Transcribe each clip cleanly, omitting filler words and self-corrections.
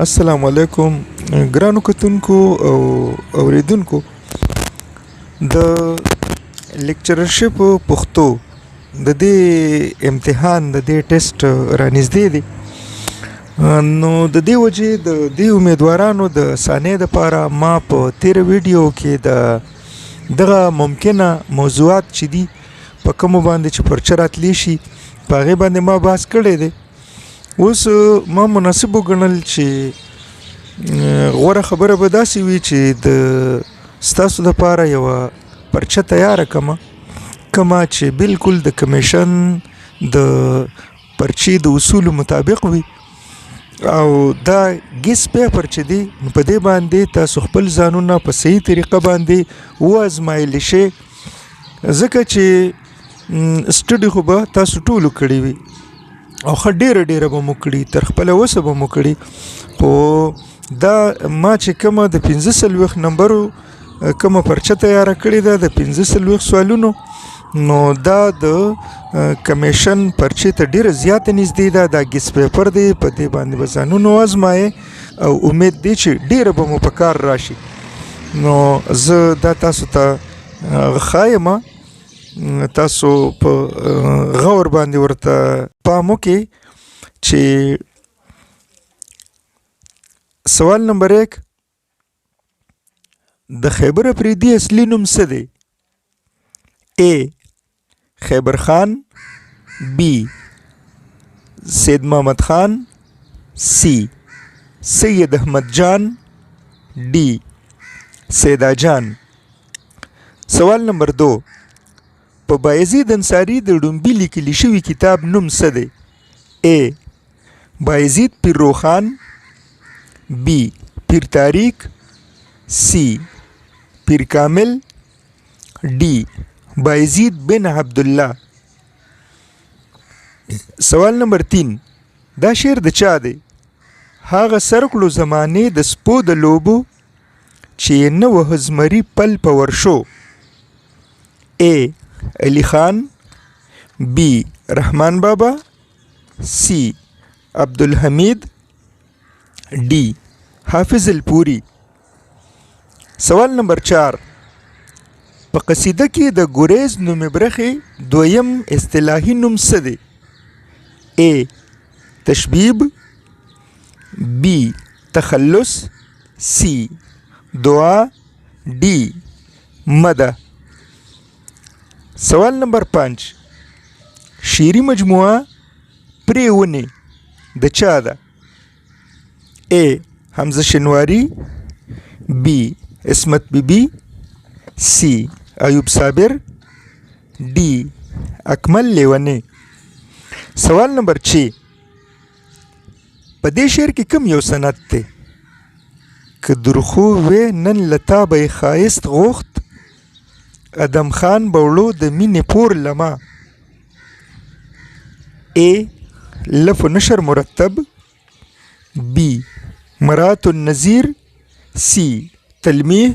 السلام علیکم ګرانو کتونکو او اوریدونکو، د لیکچررشپ پښتو د دې امتحان د دې ټیسټ رانږدې دی، نو د دې وجې د دې امیدوارانو د اسانۍ دپاره ما په تېره ویډیو کې د دغه ممکنه موضوعات چې دي، په کومو باندې چې پرچه راتلی شي، په هغې باندې ما بحث کړی دی. اوس ما مناسب وګڼل چې غوره خبره به داسې وي چې د ستاسو دپاره یوه پرچه تیاره کړم، کومه چې بالکل د کمیشن د پرچې د اصولو مطابق وي، او دا ګیس پیپر چې دی، نو په دې باندې تاسو خپل ځانونه په صحیح طریقه باندې وازمایلی شئ، ځکه چې سټډي خو به تاسو ټولو کړي وي او ښه ډېره ډېره به مو کړي، تر خپله وسه به مو کړي. خو دا ما چې کومه د 45 نمبرو کومه پرچه تیاره کړې ده د 45 سوالونو، نو دا د کمیشن پرچې ته ډېره زیاته نږدې ده. دا ګیس پیپر دی، په دې باندې به ځانونه وازمایئ او امید دی چې ډېره به مو په کار راشي. نو زه دا تاسو ته ښایم، تاسو په غور باندې ورته پام وکړئ چې سوال نمبر 1، د خیبر افریدي اصلي نوم څه دی؟ ای خیبر خان، بی سید محمد خان، سی سید احمد جان، ډي سیدا جان. سوال نمبر 2، په بایزید انصاري د ړومبي لیکلی شوي کتاب نوم څه دی؟ ای بایزید پیر روښان، بی پیر تاریک، سی پیر کامل، ډي بایزید بن عبدالله. سوال نمبر 3، دا شعر د چا دی؟ هغه سر کړو زمانې د سپو د لوبو، چې یې نه وه زمري پل په ورشو. ای علی خان، بی رحمان بابا، سی عبدالحمید، ډي حافظ الپوری. سوال نمبر 4، په قصیده کې د ګریز نومې برخې دویم اصطلاحي نوم څه دی؟ ای تشبیب، بی تخلص، سی دعا، ډي مده. سوال نمبر 5، شعري مجموعه پرې ونې د چا ده؟ ای حمزه شنواری، بی عصمت بی بی، سی ایوب صابر، ډي اکمل لیونی. سوال نمبر 6، په دې شعر کې کوم یو سند دی؟ که درخو وې نن له تا به یې ښایست غوښت، ادم خان به وړو د مینې پور لما. ای لف نشر مرتب، بی مرات النظیر، سی تلمیح،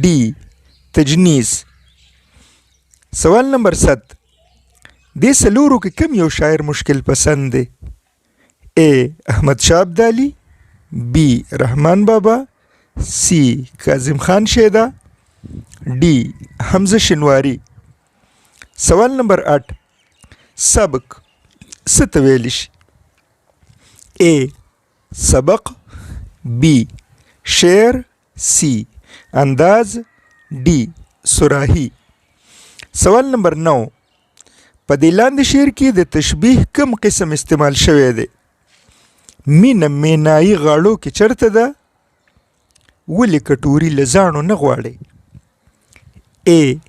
ډي تجنیس. سوال نمبر 7، دې څلورو کې کوم یو شاعر مشکل پسند دی؟ ای احمد شاه ابدالي، بی رحمان بابا، سی کاظم خان شیدا، ډي حمزه شنواری. سوال نمبر 8، سبک څه ته ویلی شي؟ ای سبق، بی شعر، سی انداز، ډي صراحي. سوال نمبر 9، په دې لاندې شعر کې د تشبیه کوم قسم استعمال شوی دی؟ مینه مینایي غاړو کې چرته ده، ولې کټوري له زاڼو نه غواړي؟ ای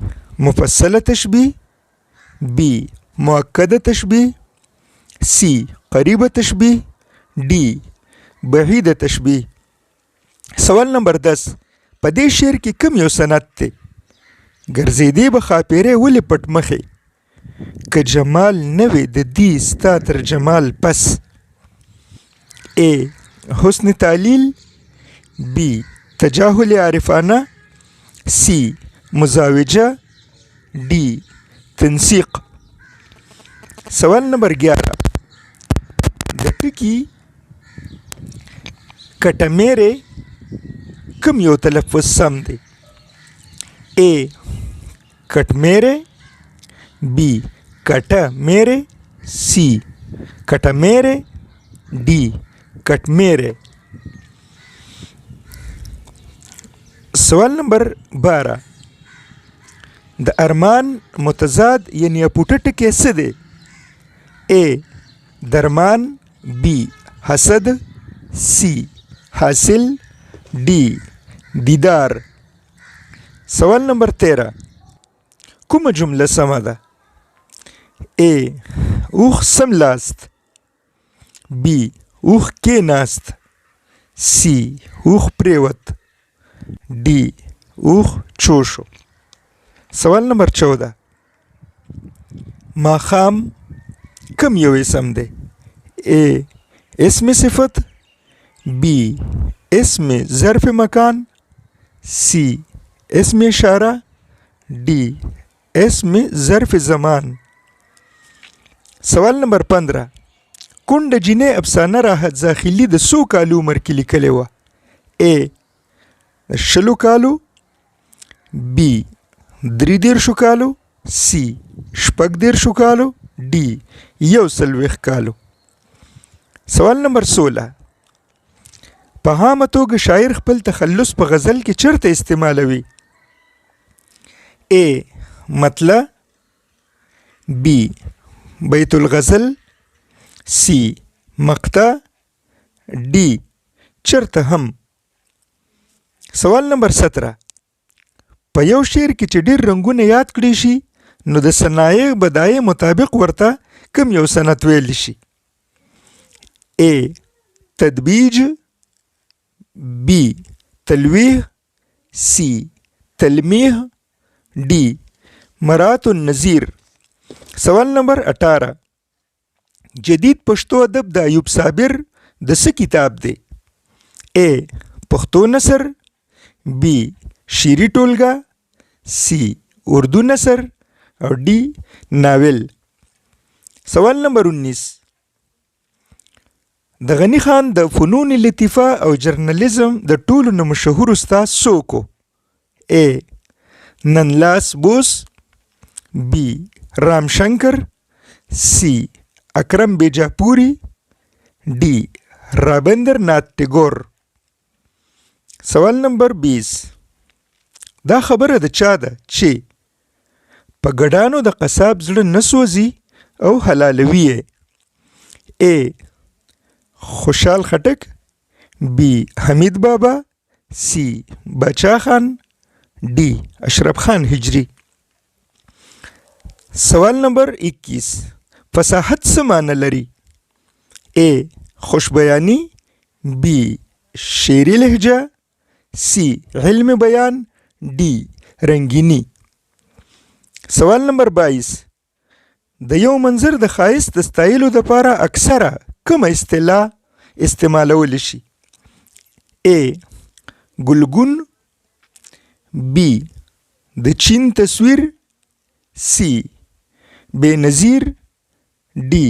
مفصله تشبیه، بی مؤکده تشبیه، سی قریبه تشبیه، ډي بعیده تشبیه. سوال نمبر 10، په دې شعر کې کوم یو سند دی؟ ګرځېدې به ښاپېرۍ ولې پټ مخې، که جمال نه وي د دې ستا تر جمال پس. ای حسن تعلیل، بی تجاهل عارفانه، سی مزاوجه، ډي تنسیق. سوال نمبر 11، د ټکي کټمیرې کوم یو تلفظ سم دی؟ ای کټمیرې، بی کټه میرې، سی کټمیرې، ډي کټمیرې۔ سوال نمبر 12، د ارمان متضاد یعنی اپوټه ټکی څه دی؟ ای درمان، بی حسد، سی حاصل، ډي دیدار۔ سوال نمبر 13، کومه جمله سمه ده؟ ای اوښ سملاست، بی اوښ کېناست، سی اوښ پرېوت، ډي اوښ چو شو۔ سوال نمبر 14، ماښام کوم یو اسم دی؟ ای اسم صفت، بی اسم ظرف مکان، سی اسم اشاره، ډي اسم ظرف زمان۔ سوال نمبر 15، کونډه جینۍ افسانه راحت زاخیلي د څو کالو عمر کې لیکلې وه؟ ای د 20 کالو، بی 33 کالو، سی 36 کالو، ډي 41 کالو۔ سوال نمبر 16، په عامه توګه شاعر خپل تخلص په غزل کې چرته استعمالوي؟ ای مطلع، بی بیت الغزل، سی مقطع، ډي چرته هم۔ سوال نمبر 17، په یو شعر کې چې ډیر رنګونه یاد کړی شي نو د صنایع بدایع مطابق ورته کوم یو صنعت ویل شي؟ ای تدبیج، بی تلویح، سی تلمیح، ډي مرات النظیر۔ سوال نمبر 18، جدید پښتو ادب د ایوب صابر د څه کتاب دی؟ ای پښتو نثر، بی شعري ټولګه، سی اردو نثر او ډي ناول۔ سوال نمبر 19، د غني خان د فنون لطیفه او جرنلیزم د ټولو نه مشهور استاد څوک و؟ ای ننلاس بوس، بی رام شنکر، سی اکرم بیجاپوری، ډي رابندر نات ټیګور۔ سوال نمبر 20، دا خبره د چا ده چې په ګډانو د قصاب زړه نه سوځي او حلالوي یې؟ ای خوشحال خټک، بی حمید بابا، سی باچا خان، ډي اشرف خان هجري۔ سوال نمبر 21، فصاحت څه معنی لري؟ ای خوشبیانی، بی شعري لهجه، سی علم بیان، ډي رنګینی۔ سوال نمبر 22، د یو منظر د ښایست د ستایلو دپاره اکثره کومه اصطلاح استعمالول شي؟ ای ګلګون، بی د چین تصویر، سی بې نظیر، ډي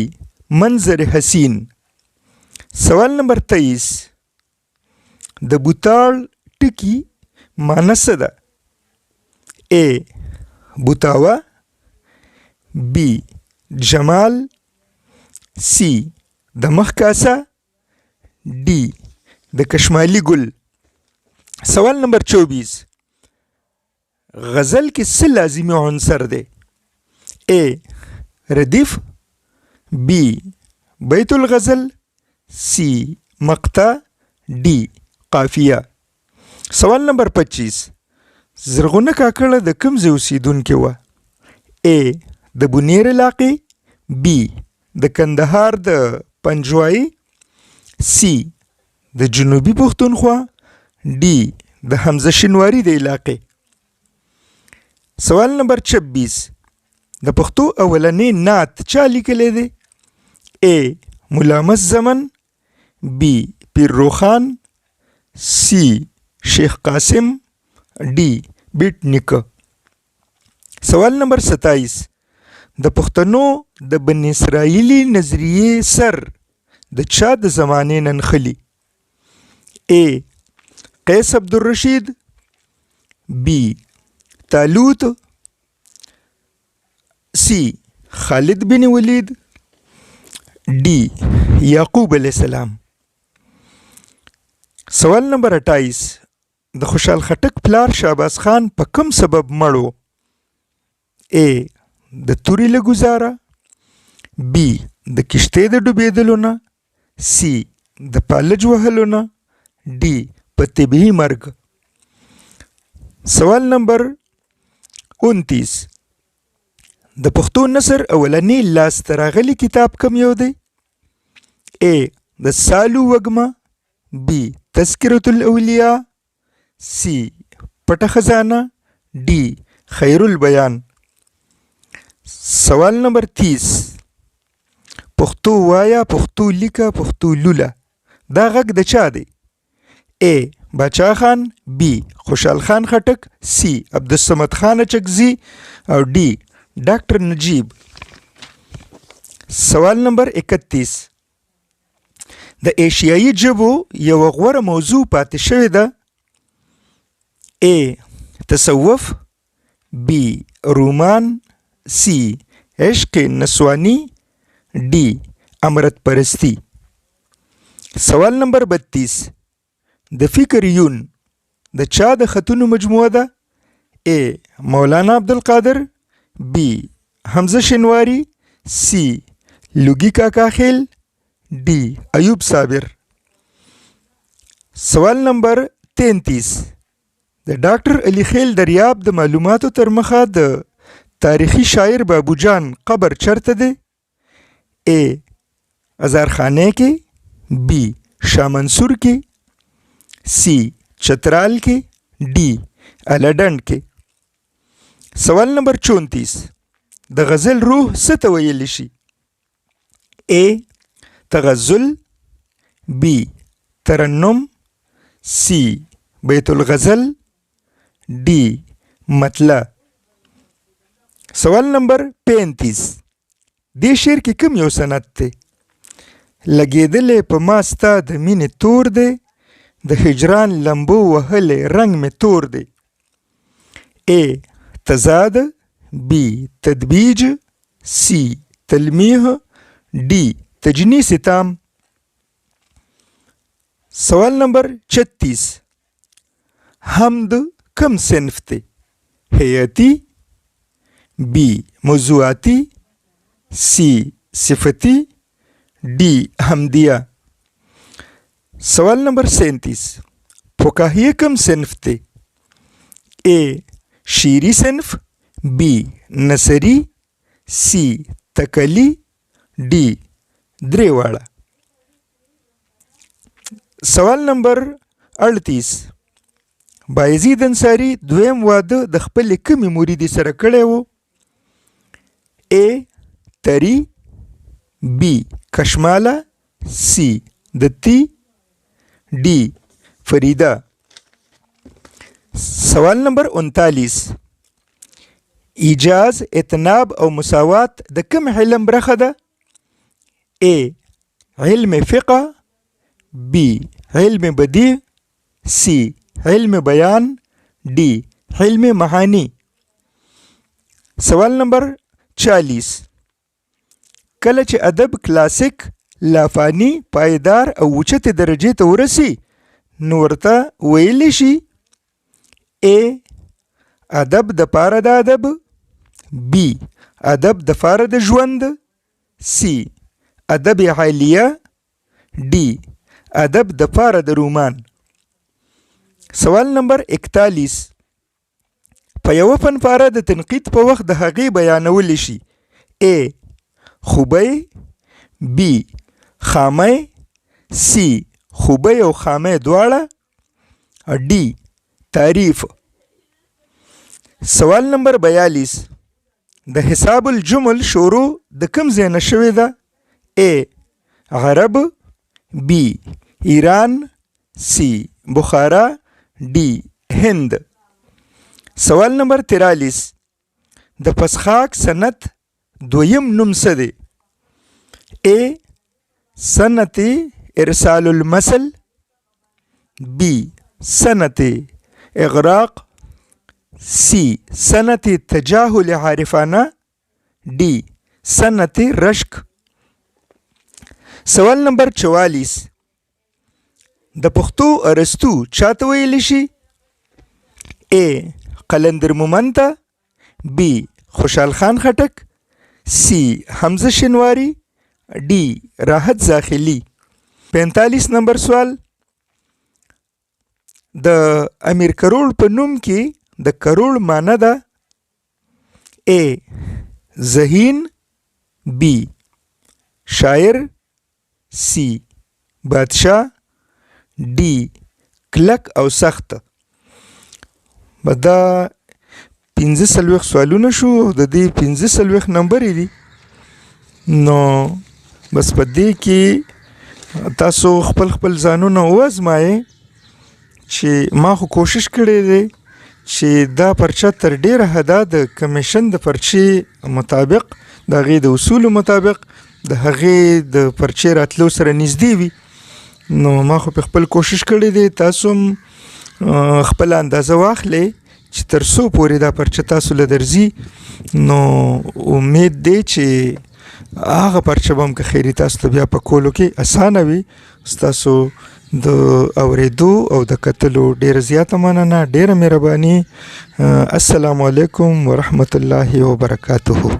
منظر حسین۔ سوال نمبر 23، د بوتاړ ټکي معنی څه ده؟ ای بوتاوه، بی جمال، سی د مخ کاسه، ډي د کشمالي ګل۔ سوال نمبر 24، غزل کې څه لازمي عنصر دی؟ ای ردیف، بی بیت الغزل، سی مقطع، ډي قافیه۔ سوال نمبر 25، زرغونه کاکړه د کوم ځای اوسېدونکې وه؟ ای د بونیر علاقې، بی د کندهار د پنجوايي، سی د جنوبي پښتونخوا، ډي د حمزه شینواري د علاقې۔ سوال نمبر 26، د پښتو اولنی نعت چا لیکلی دی؟ ای ملا مست زمن، بی پیر روښان، سی شیخ قاسم، ډي بیټ نیکه۔ سوال نمبر 27، د پښتنو د بن اسرائیلي نظریې سر د چا د زمانې نه نښلي؟ اے قیس عبدالرشید، بی طالوت، سی خالد بن ولید، ډي یعقوب علیه السلام. سوال نمبر 28، د خوشحال خټک پلار شهباز خان په کوم سبب مړ و؟ ای د تورې له ګزاره، بی د کشتۍ د ډوبېدلو نه، سی د پالج وهلو نه، ډي په طبیعي مرګ. سوال نمبر 29، د پښتو نثر اولنی لاسته راغلی کتاب کوم یو دی؟ ای د سالو وږمه، بی تذکرة الاولیاء، سی پټه خزانه، ډي خیر البیان. سوال نمبر 30، پښتو وایا، پښتو لیکه، پښتو لوله، دا غږ د چا دی؟ ای باچا خان، بی خوشحال خان خټک، سی عبدالصمد خان اچکزي او ډي ډاکټر نجیب. سوال نمبر 31، د ایشیایي ژبو یوه غوره موضوع پاتې شوې ده؟ ای تصوف، بی رومان، سی عشق نسوانی، ډي امرت پرستی. سوال نمبر 32، د فکر یون د چا د خطونو مجموعه ده؟ ای مولانا عبدالقادر، بی حمزه شینواری، سی لوګي کاکاخیل، ډي ایوب صابر. سوال نمبر 33، د ډاکټر علي خیل دریاب د معلوماتو تر مخه د تاریخي شاعر بابو جان قبر چرته دی؟ ای هزارخانه کې، بی شاه منصور کې، سی چترال کې، ډي الډنډ کې. سوال نمبر 34، د غزل روح څه ته ویلی شي؟ ای تغزل، بی ترنم، سی بیت الغزل، ډي مطلع. سوال نمبر 35، دې شعر کې کوم یو سند دی؟ لګېدلی په ما ستا د مینې تور دی، د هجران لمبو وهلی رنګ مې تور دی. ای تضاد، بی تدبیج، سی تلمیح، ډي تجنیس تام. سوال نمبر 36، حمد کم صنف دی؟ هیئتی، بی موضوعاتی، سی صفتی، ډي حمدیه. سوال نمبر 37، فکاهیه کم صنف دی؟ ای شعري صنف، بی نثري، سی تکلی، ډي درې واړه. سوال نمبر 38، بایزید انصاري دویم واده د خپلې کومې مریدې سره کړی و؟ ای تری، بی کشماله، سی دتی، ډي فریده. سوال نمبر 39، ایجاز، اتناب او مساوات د کوم علم برخه ده؟ ای علم فقه، بی علم بدیع، سی علم بیان، ډي علم معانی. سوال نمبر 40، کله چې ادب کلاسیک، لافانی، پایدار او اوچتې درجې ته ورسي نو ورته ویلی شي؟ ای ادب د پاره د ادب، بی ادب د پاره د ژوند، سی ادب عالیه، ډي ادب د پاره د رومان. سوال نمبر 41، په یوه فنپاره د تنقید په وخت د هغې بیانول شي؟ ای خوبۍ، بی خامۍ، سی خوبۍ او خامۍ دواړه، ډي تعریف. سوال نمبر 42، د حساب الجمل شروع د کوم ځای نه شوې ده؟ ای عرب، بی ایران، سی بخارا، ډي هند. سوال نمبر 43، د پسخاک صنعت دویم نوم څه دی؟ ای صنعت ارسال المثل، بی صنعت اغراق، سی صنعت تجاهل عارفانه، ډي صنعت رشک. سوال نمبر 44، د پښتو ارستو چاته ویل شي؟ ا قلندر مومند ته، بی خوشحال خان خټک، سی حمزه شینواری، ډي راحت زاخلی. 45 نمبر سوال، د امیر کروړ په نوم کې د کروړ معنی ده؟ ا ذهین، بی شاعر، سی بادشاه، ډي کلک او سخت. بس دا 45 سوالونه شو او د دې 45 نمبرې دي. نو بس په دې کې تاسو خپل خپل ځانونه وازمایئ چې ما خو کوشش کړی دی چې دا پرچه تر ډیره حده د کمیشن د پرچې مطابق، د هغې د اصولو مطابق، د هغې د پرچې راتلو سره نږدې وي. نو ما خو په خپل کوشش کړی دی، تاسو هم خپله اندازه واخلئ چې تر څو پورې دا پرچه تاسو له درځي. نو امید دی چې هغه پرچه به هم که خیري تاسو ته بیا په کولو کې اسانه وي. ستاسو د اوریدو او د کتلو ډیره زیاته مننه، ډیره مهرباني. السلام علیکم ورحمت الله وبرکاته.